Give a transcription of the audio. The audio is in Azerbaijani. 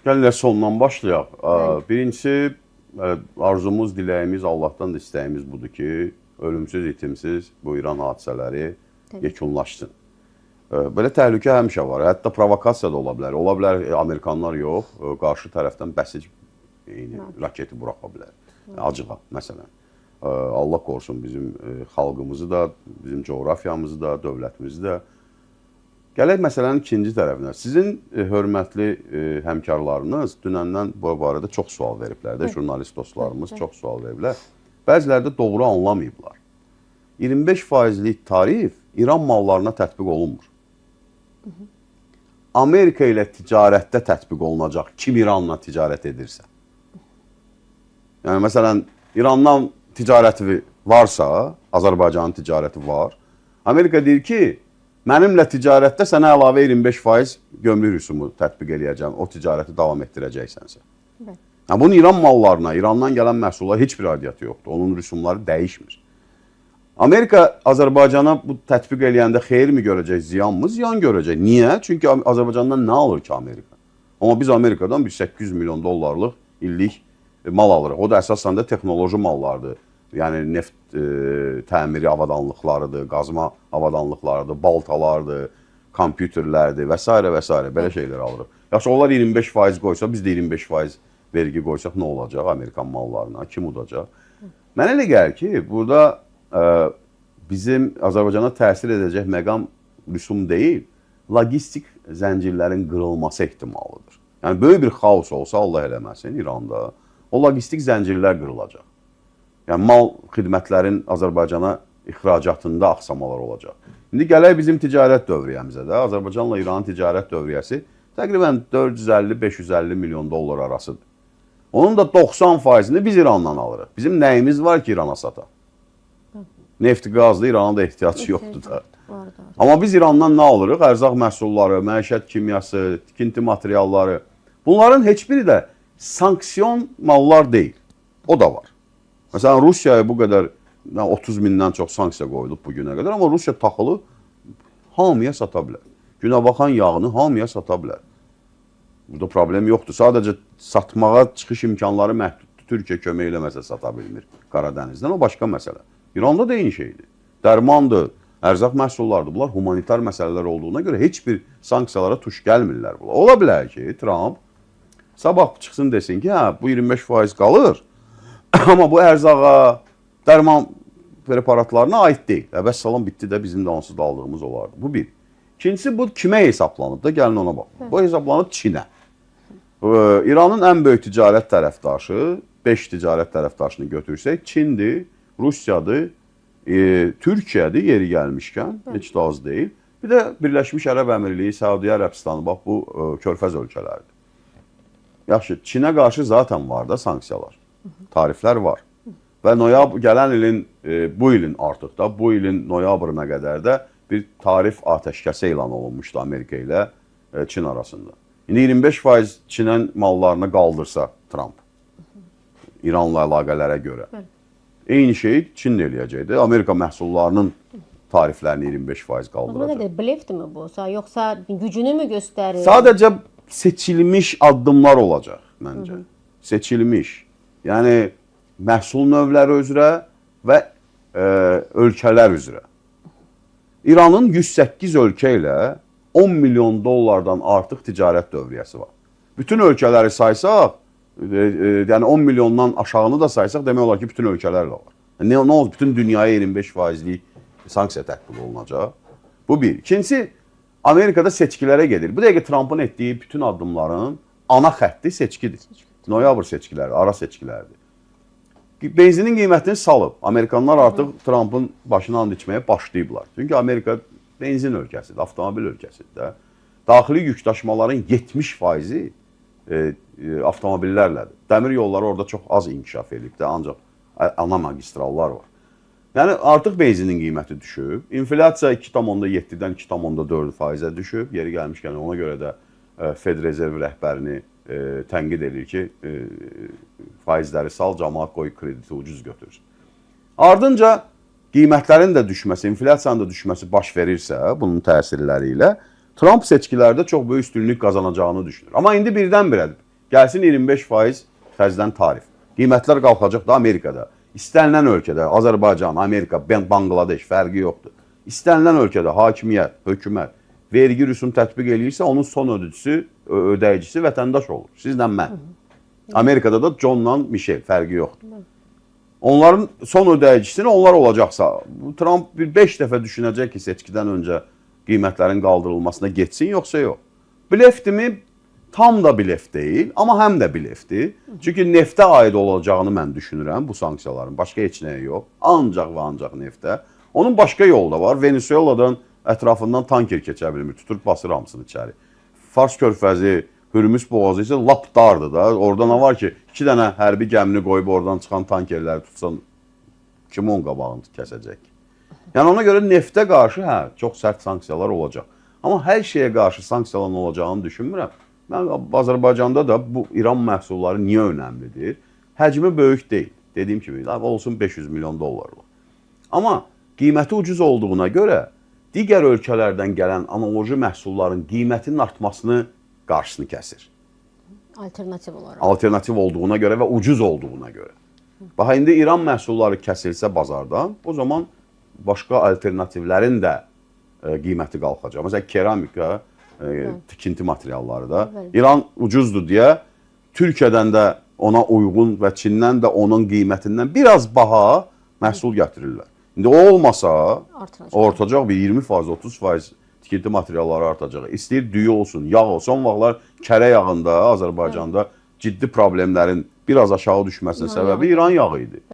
Gəlin elə sondan başlayaq. Birincisi, arzumuz, diləyimiz, Allahdan da istəyimiz budur ki, ölümsüz, itimsiz bu İran hadisələri yekunlaşsın. Belə təhlükə həmişə var. Hətta provokasiya da ola bilər. Ola bilər amerikanlar yox, qarşı tərəfdən Bəsic eyni raketi buraxa bilər. Acığa məsələn. Allah qorusun bizim xalqımızı da, bizim coğrafiyamızı da, dövlətimizi də. Gələk məsələnin ikinci tərəfinə. Sizin hörmətli həmkarlarınız dünəndən bu barədə çox sual veriblər də, jurnalist dostlarımız çox sual veriblər. Bəziləri də doğru anlamayıblar. 25 faizlik tarif İran mallarına tətbiq olunmur. Amerika ilə ticarətdə tətbiq olunacaq, kim İranla ticarət edirsə. Yəni məsələn, İrandan ticarəti varsa, Azərbaycanın ticarəti var. Amerika deyir ki, mənimlə ticarətdə sənə əlavə 25% gömrük rüsumu tətbiq eləyəcəm, o ticarəti davam etdirəcəksənsə. Bəli. Yəni bunun İran mallarına, İrandan gələn məhsullara heç bir aidiyyatı yoxdur. Onun rüsumları dəyişmir. Amerika Azərbaycana bu tətbiq eləyəndə xeyir mi görəcək, ziyan mı? Ziyan görəcək. Niyə? Çünki Azərbaycandan nə alır ki Amerika? Amma biz Amerikadan bir 800 milyon dollarlıq illik mal alırıq. O da əsasən də texnoloji mallardır. Yəni neft təmiri avadanlıqlarıdır, qazma avadanlıqlarıdır, baltalardır, kompüterlərdir və s. və s. belə şeylər alırıq. Yaxşı, onlar 25% qoysa, biz də 25% vergi qoysaq nə olacaq Amerikan mallarına? Kim udacaq? Mənə elə gəlir ki, burada bizim Azərbaycana təsir edəcək məqam rüsum deyil, logistik zəncirlərin qırılması ehtimalıdır. Yəni böyük bir xaos olsa, Allah eləməsin İranda, o logistik zəncirlər qırılacaq. Yəni mal xidmətlərin Azərbaycana ixracatında axsamalar olacaq. İndi gələk bizim ticarət dövriyyəmizə də. Azərbaycanla İranın ticarət dövriyyəsi təqribən 450-550 milyon dollar arasıdır. Onun da 90%-ni biz İrandan alırıq. Bizim nəyimiz var ki İrana sataq? Neft, qazdır, İrana da ehtiyacı yoxdur da. Var da. Amma biz İrandan nə alırıq? Ərzaq məhsulları, məişət kimyası, tikinti materialları. Bunların heç biri də sanksiyon mallar deyil. O da var. Məsələn, Rusiyaya bu qədər 30 mindən çox sanksiya qoyulub bu günə qədər, amma Rusiya taxılı hamıya sata bilər. Günəbaxan yağını hamıya sata bilər. Burada problem yoxdur. Sadəcə satmağa çıxış imkanları məhduddur. Türkiyə kömək eləməsə sata bilmir Qaradənizdən. O başqa məsələ. İranda da eyni şeydir. Dərmandır, ərzaq məhsullarıdır. Bunlar humanitar məsələlər olduğuna görə heç bir sanksiyalara tuş gəlmirlər bunlar. Ola bilər ki, Tramp sabah çıxsın desin ki, hə, bu 25% qalır. Amma bu ərzağa, dərman preparatlarına aid deyil. Vəssalam, bitdi də, bizim də onsuz da aldığımız olardı. Bu bir. İkincisi, bu kimə hesablanıb da, gəlin ona bax. Bu hesablanıb Çinə. İranın ən böyük ticarət tərəfdaşı, 5 ticarət tərəfdaşını götürsək, Çindir, Rusiyadır, Türkiyədir yeri gəlmişkən, heç də az deyil. Bir də Birləşmiş Ərəb Əmirliyi, Səudiyyə Ərəbistanı, bax bu körfəz ölkələridir. Yaxşı, Çinə qarşı zaten var da sanksiyalar, tariflər var. Və noyabr gələn ilin, bu ilin artıq da, bu ilin noyabrına qədər də bir tarif atəşkəsi elan olunmuşdu Amerika ilə Çin arasında. İndi 25% Çinin mallarını qaldırsa Tramp, İranla əlaqələrə görə. Bəli. Eyni şeyi Çin də eləyəcəkdi. Amerika məhsullarının tariflərini 25% Bu nə qaldıracaq. qədər blefdirmi bu? Yoxsa gücünü mü göstərir? Sadəcə seçilmiş addımlar olacaq məncə. Seçilmiş. Yəni məhsul növləri üzrə və ölkələr üzrə. İranın 108 ölkə ilə 10 milyon dollardan artıq ticarət dövriyyəsi var. Bütün ölkələri saysaq, yəni 10 milyondan aşağını da saysaq, demək olar ki, bütün ölkələrlə var. Nə oldu? Bütün dünyaya 25%lik sanksiya tətbiq olunacaq. Bu bir. İkincisi, Amerikada seçkilərə gedir. Bu dəqiqə Trumpın etdiyi bütün addımların ana xətti seçkidir. Noyabr seçkiləri, ara seçkilərdir. Benzinin qiymətini salıb. Amerikanlar artıq Trumpın başına and içməyə başlayıblar. Çünki Amerika benzin ölkəsidir, avtomobil ölkəsidir də. Daxili yükdaşımaların 70%-i avtomobillərlədir. Dəmir yolları orada çox az inkişaf edib də, ancaq ana magistrallar var. Yəni artıq benzinin qiyməti düşüb. İnflyasiya 2,7-dən 2,4%-ə düşüb. Yeri gəlmişkən ona görə də Fed Rezerv rəhbərini tənqid edir ki, faizləri sal, camaat qoy krediti ucuz götürsün. Ardınca qiymətlərin də düşməsi, inflyasiyanın da düşməsi baş verirsə, bunun təsirləri ilə Trump seçkilərdə çox böyük üstünlük qazanacağını düşünür. Amma indi birdən-birə Gəlsin 25% xərcdən tarif. Qiymətlər qalxacaq da Amerikada. İstənilən ölkədə, Azərbaycan, Amerika, Bangladeş fərqi yoxdur. İstənilən ölkədə hakimiyyət, hökumət vergi rüsum tətbiq eləyirsə, onun son ödəyicisi, ödəyicisi vətəndaş olur. Sizlə mən. Amerikada da Johnla Michelle fərqi yoxdur. Onların son ödəyicisini onlar olacaqsa, bu Trump bir 5 dəfə düşünəcək ki, seçkidən öncə qiymətlərin qaldırılmasına getsin yoxsa yox. Blefdimi? Tam da blef deyil, amma həm də blefdir. Çünki neftə aid olacağını mən düşünürəm bu sanksiyaların. Başqa heç nəyə yox. Ancaq və ancaq neftə. Onun başqa yolu da var. Venezueladan ətrafından tanker keçə bilmir. Tutur basır hamısını içəri. Fars körfəzi, Hürmüz boğazı isə lap dardır da. Orada nə var ki, 2 dənə hərbi gəmini qoyub oradan çıxan tankerləri tutsan kim onun qabağını kəsəcək? Yəni ona görə neftə qarşı hə, çox sərt sanksiyalar olacaq. Amma hər şeyə qarşı sanksiyaların olacağını düşünmürəm. Mən Azərbaycanda da bu İran məhsulları niyə önəmlidir? Həcmi böyük deyil. Dediyim kimi, olsun 500 milyon dollarlıq. Amma qiyməti ucuz olduğuna görə digər ölkələrdən gələn analoji məhsulların qiymətinin artmasını qarşısını kəsir. Alternativ olaraq. Alternativ olduğuna görə və ucuz olduğuna görə. Bax indi İran məhsulları kəsilsə bazardan, o zaman başqa alternativlərin də qiyməti qalxacaq. Məsələn, keramika, tikinti materialları da İran ucuzdur deyə Türkiyədən də ona uyğun və Çindən də onun qiymətindən biraz baha məhsul gətirirlər. İndi o olmasa Artıracaq. Artacaq bir 20%, 30% tikinti materialları artacaq. İstəyir düyü olsun, yağ olsun. Son vaxtlar kərə yağında Azərbaycanda ciddi problemlərin biraz aşağı düşməsinin səbəbi İran yağı idi.